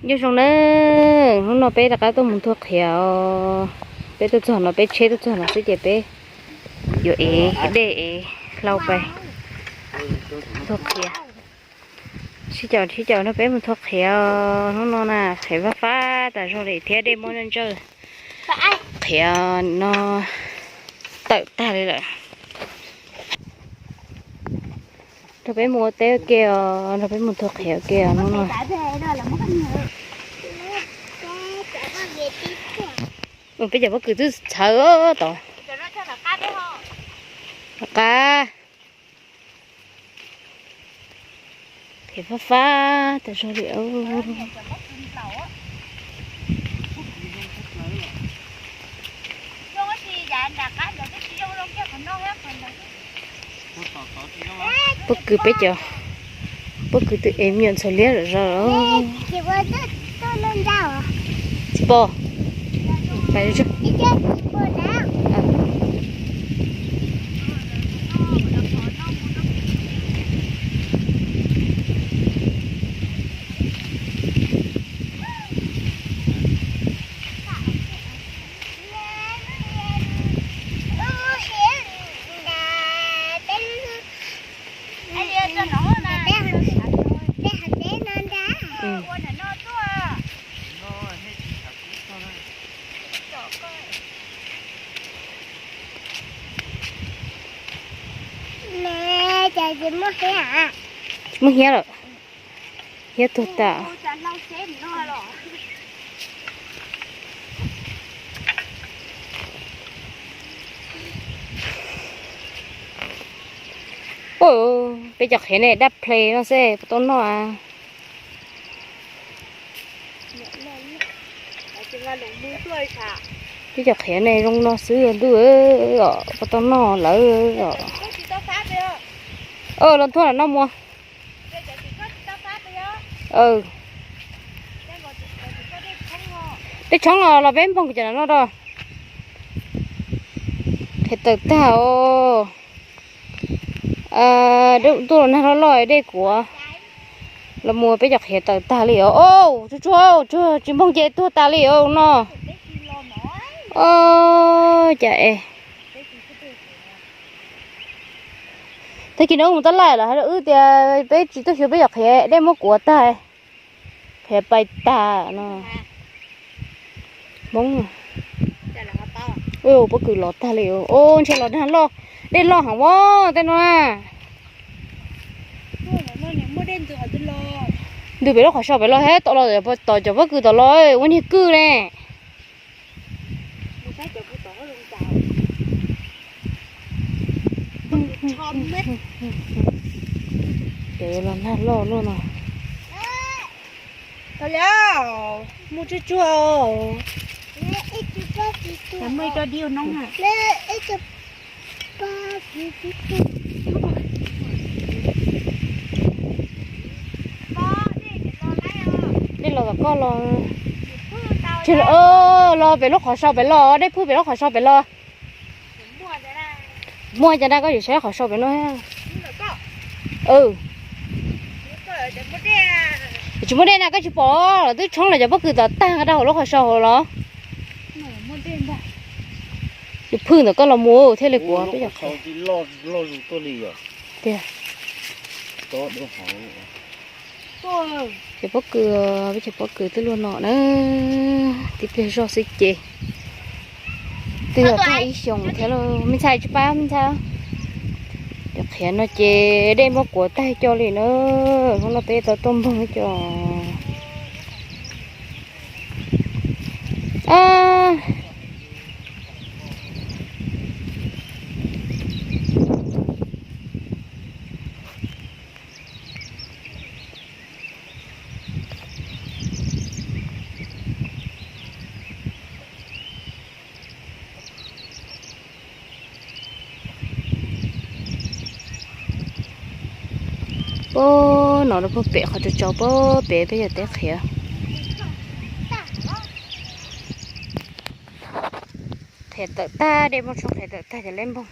Nyob zoo na, hnub no peb rov qab tuaj mus nthua qhiav os. Peb tuaj txog no, peb tsheb tuaj txog no xwb ces peb yuav ev dej ev hlau pais nthua qhiav. Sib caum sib caum no peb mus nthua qhiav os. Hnub no na qhiav fab fab tas zog li thiab dej muab ntsawj. Qhiav no tawm tag li lawm. Nrog peb mus ua teb ua ke os, nrog peb mus nthua qhiav ua ke os hnub no. Peb cov pob kws twb txhawv tod. Qab. Qhiav fab fab tas zog li. Pob kws peb cov, pob kws twb ev me nyuam ntxhais liab lawm zog. Tsis pom. Muab hiab lawm. Hiab tuag tas. Peb cov qhiav ne dab ple no xwb puas tau noj. Peb cov qhiav ne zoo no xwb ntuj os, puas tau noj lawm os. Los nthua no muag. Dej tshoob los peb npoog cov no rau. Qhiav tawm tag os. Ntuj los nag loj loj dej kuav. Los mus peb cov qhiav tawm tag li os. Tsuag tsuag tsuag tsis npoog ces tuag tas li os no. Cas es tag kis no mus tab laj los hais rau wb tias peb tsis tuaj xyuas peb cov qhiav dej muab kuav tag, qhiav pais tag no. Hmoob, pob kws los tag li. Ntshe los nag loj, dej loj heev ua tej no na. Ntws pem lub qhov sau pem los thiab, tom los tom cov pob kws tom los ua niag kwj ne. Cov los nag loj luaj no. Mus tsuag tsuag. Dej los tom koj los. Los pem lub qhov sau pem los, dej phwj pem lub qhov sau pem los. Muaj cas na, koj yuav saib qhov sau pem no. Tsis muaj dej na, koj tsis pom los twb tshoob los cov pob kws tom tag nqa rau hauv lub qhov sau hauv los. Yus phwj ntawm koj los mus thiaj li kuav peb cov qhiav. Tiag. Cov pob kws, peb cov pob kws twb luaj no na, tib pliag zog xwb ces twb yog tag ib xyoos thiab lauj. Me ntxhais tsis pab me ntxhais. Cov qhiav no ces dej muab kuav tag coj li na. Hnub no peb tau tuaj npoog cov. Puag no rau puag pem qhov tsaus tsaus puag pem peb yog teb qhiav. Qhiav tawm tag, dej muab tsoob qhiav tawm tag ces leb npoog.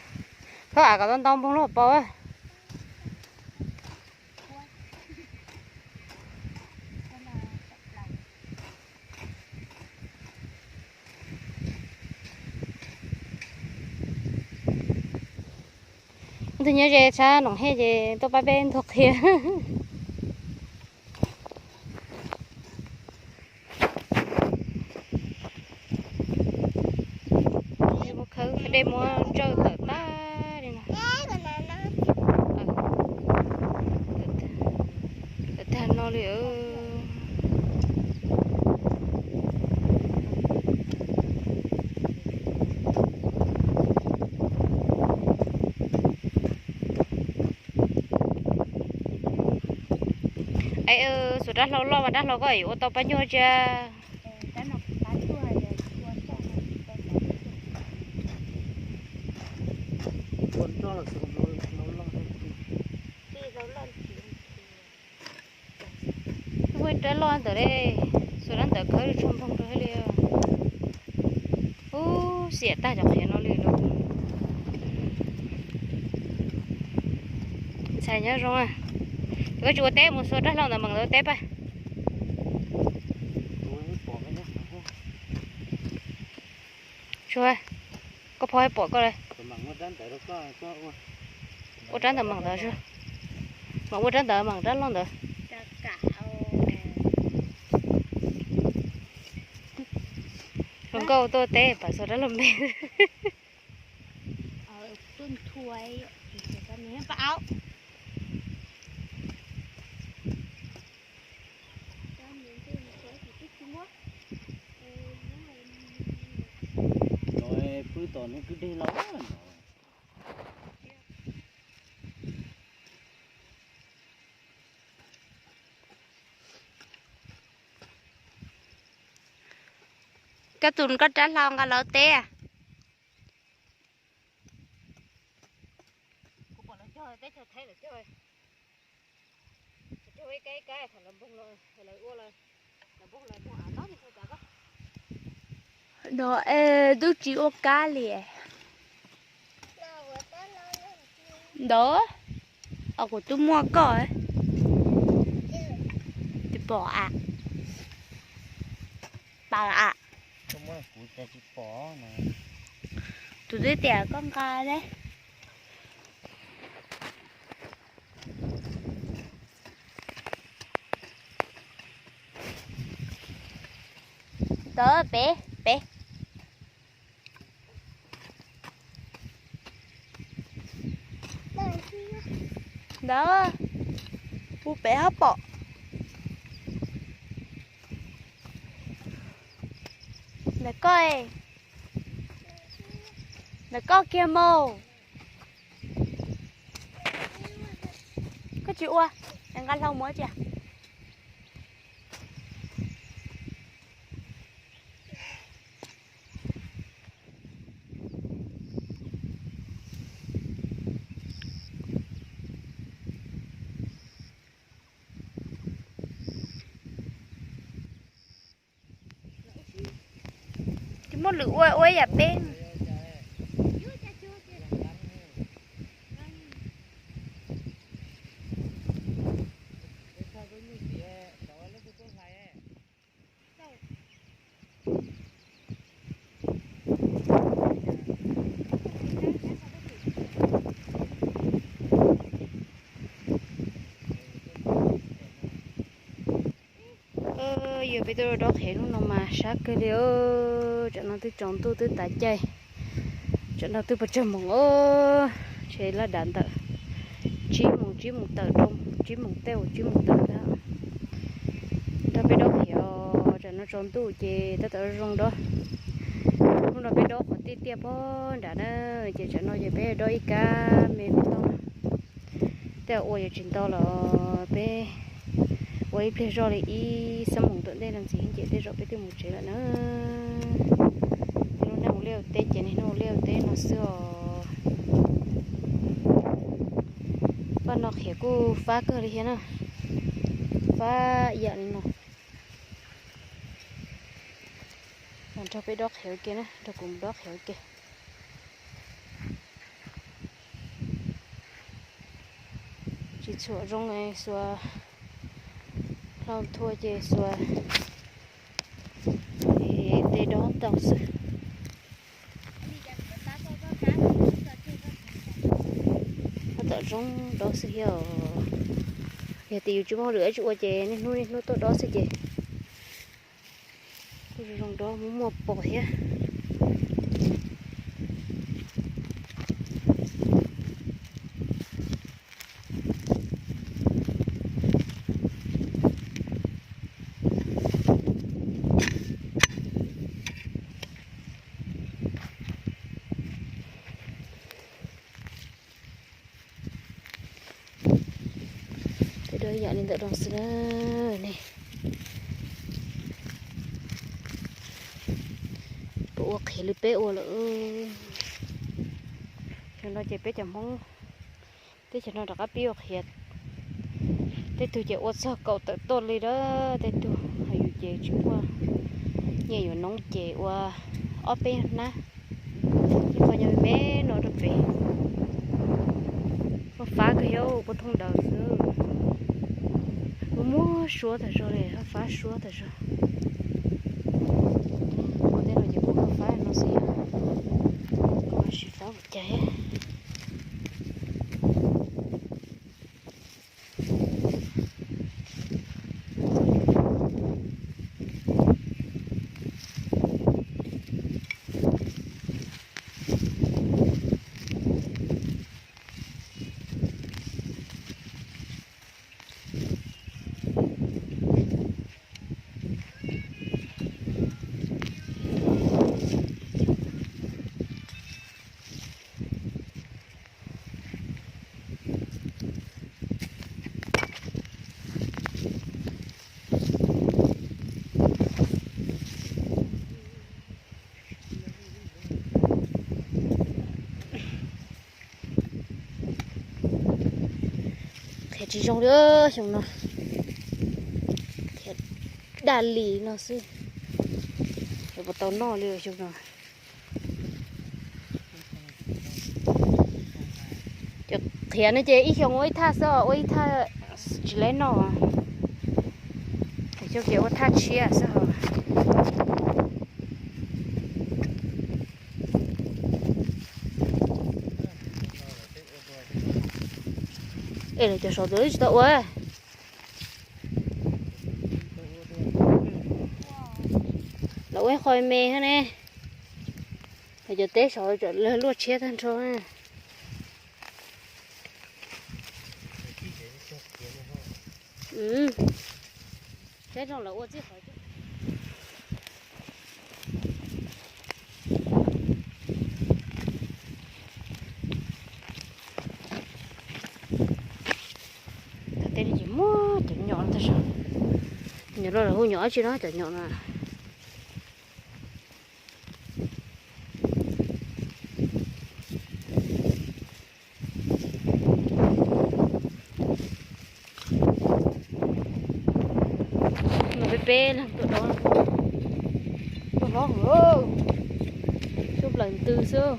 Thaub av kom tau ntau npoog lub hauv paus. Tus nyob ze sab Noom Hej ces tuaj pab peb ntug qhia. Dej muab khawb, dej muab ntsawj tawm tag li no. Tawm tag no li. Xuas rab hlau loj mas rab hlau koj yuav ua tau pab nyuag tsia. Ua rab loj ntawd li, xuas rab ntawd khawb tsuag nploog rau thiab li. Ub, xiam tag cov qhiav no li lauj. Ntxhais nyob zoo, koj tsis ua teb mus xuas rab hlau ntawd meem ntawd ua teb pab. Tsuag, koj phob pom koj li. Ua rab ntawd meem ntawd, meem ua rab ntawd meem rab loj ntawd. Hluas nkauj tuaj teb pam xuas rab loj npe. Pw tom nws kwj deg los no. Koj tus koj rab hlau nqa los teb. No es twb tsis ua kab li. Ntawd, kuv twb muaj koj. Tsis pom a. Pam a. Tus twb tias koj nqa ne. Ntawd pem, pem. Ntawd, ua pem hab pom. Ntawm koj, ntawm koj kiag mus. Koj tsis ua, nqa hlau mus cia. Tsis muaj lwm ua, ua ib yam peb. Yog peb tuaj dob qhiav hnub no mas sab kawg li. Tsam no twb tsaus ntuj twb tav caij, tsam no twb pes tsawg moos os. Ntshe laj dav ntawm tsib moos, tsib moos tawm rau tsib moos tej, tsib moos tawm ntag. Nrog peb dob qhiav, tsam no tsaus ntuj ces tab tom zoo dob. Hnub no peb dob qhov tiaj tiaj pob nram na, ces tsam no ces peb dob ib kab me me toj. Tej ua yuav tsis ntau los peb ua ib pliag zoj li ib xuab moos tom ntej no ntxiv ces tej zaum peb twb mus tsev lawm na. Niaj hnub ua liaj ua teb ces niaj hnub ua liaj ua teb no xwb os. Paj no qhiav kuj fab kawg li thiab na, fab ib yam li no. Los nrog peb dob qhiav ua ke na, nrog kuv mus dob qhiav ua ke. Tsis txhuam zoo, xuas hlau nthua ces xuas tej dob tau xwb. tom zoo dob xwb thiab os. Yog tias yus tsis muaj hauj lwm dab tsi ua ces niaj hnub niaj hnub tuaj dob xwb ces kuj zoo zoo dob muaj muaj pom thiab. Tej dob yam li ntawm no xwb na ne. Puas ua qhiav li peb ua lawm? Xyoo no ces peb cov Hmoob teb chaws no rov qab pib ua qhiav. Tej tug ces ua txog kaum tawm tuaj li lawm, tej tug, ho yus ces tsis muaj nyiaj yuav noob ces ua ob peb hnab. Ib qho nyob me me no rau pem. Muaj fab kawg thiab, puag thooj daws xwb. Muaj muaj suab tas zog li, fab suab tas zog. Ua tej no ces kuj muaj fab no xwb, kuj sim fab ua cas. Qhiav tsis zoo li xyoo no, qhiav daj li no xwb, puas tau noj li xyoo no. Cov qhiav no ces ib xyoo ua ib thaj xwb, ua ib thaj tsis laib noj. Xyoo ces ua thaj tshiab xwb os. Es lawv cov saum ntawd tsis tau ua. Lawv ua ib qho me thiab ne. Lawv cov teb saud luaj tshiab tag nrho. Saib zoo lawv ua txij qhov. Tej no ces muaj cov nyom tag zog. Nyom no lawv hu nyom dab tsi no, cov nyom no. No peb peb leeg tuaj dob, tuaj hlob hwv, tuaj plaws ntws xwb.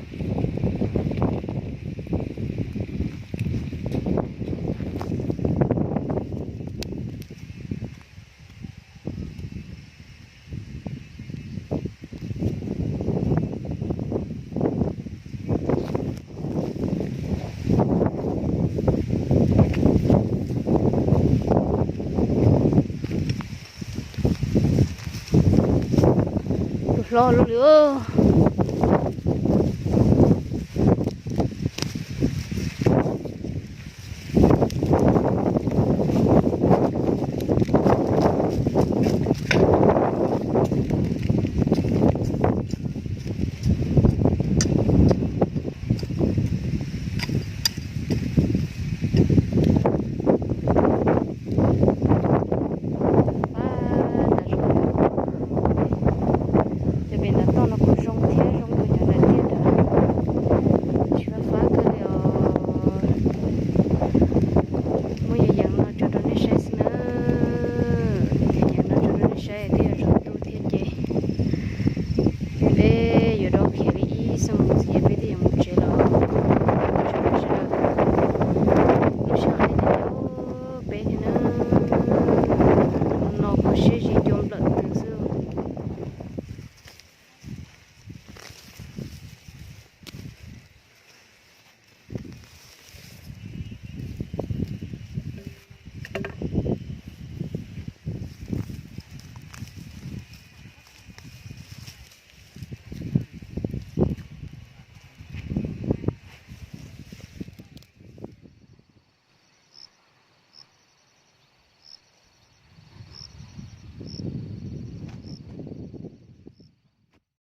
Tus hlob lub li.